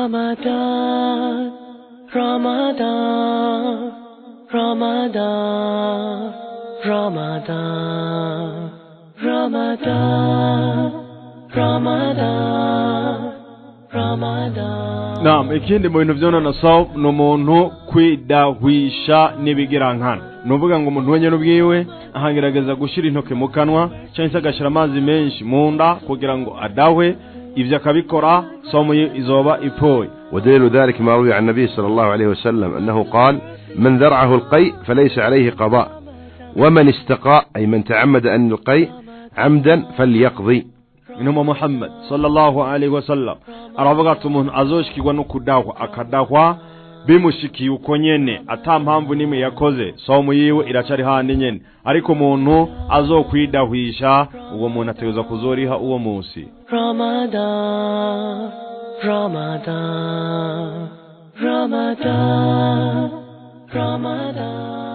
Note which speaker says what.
Speaker 1: Ramadan, Ramadan, Ramadan, Ramadan, Ramadan, Ramadan, Ramadan.
Speaker 2: Naam, ikindi mu bintu vyonona sawm ni umuntu kwidahwisha n'ibigirankana. Ni ukuvuga ngo umuntu wenyine ubwiwe ahangerageza gushyira intoke mu kanwa cyangwa se agashyira amazi menshi mu nda kugira ngo adahwe, ibyo akabikora sawmu ye izoba ipfuye.
Speaker 3: ودليل ذلك ما روي عن النبي صلى الله عليه وسلم أنه قال: من ذرعه القيء فليس عليه قضاء، ومن استقاء أي من تعمد أن القيء عمدا فليقضي.
Speaker 2: Intumwa Muhammad sallallahu alaihi wasallam aravuga ati umuntu azoshikirwa no kudahwa akadahwa bimushikiye uko nyene ata mpamvu nimwe yakoze, sawmu yiwe iracari handi nyene, ariko umuntu azokwidahwisha uwo muntu ategerezwa kuzoriha uwo munsi.
Speaker 1: Ramadan, Ramadan, Ramadan, Ramadan.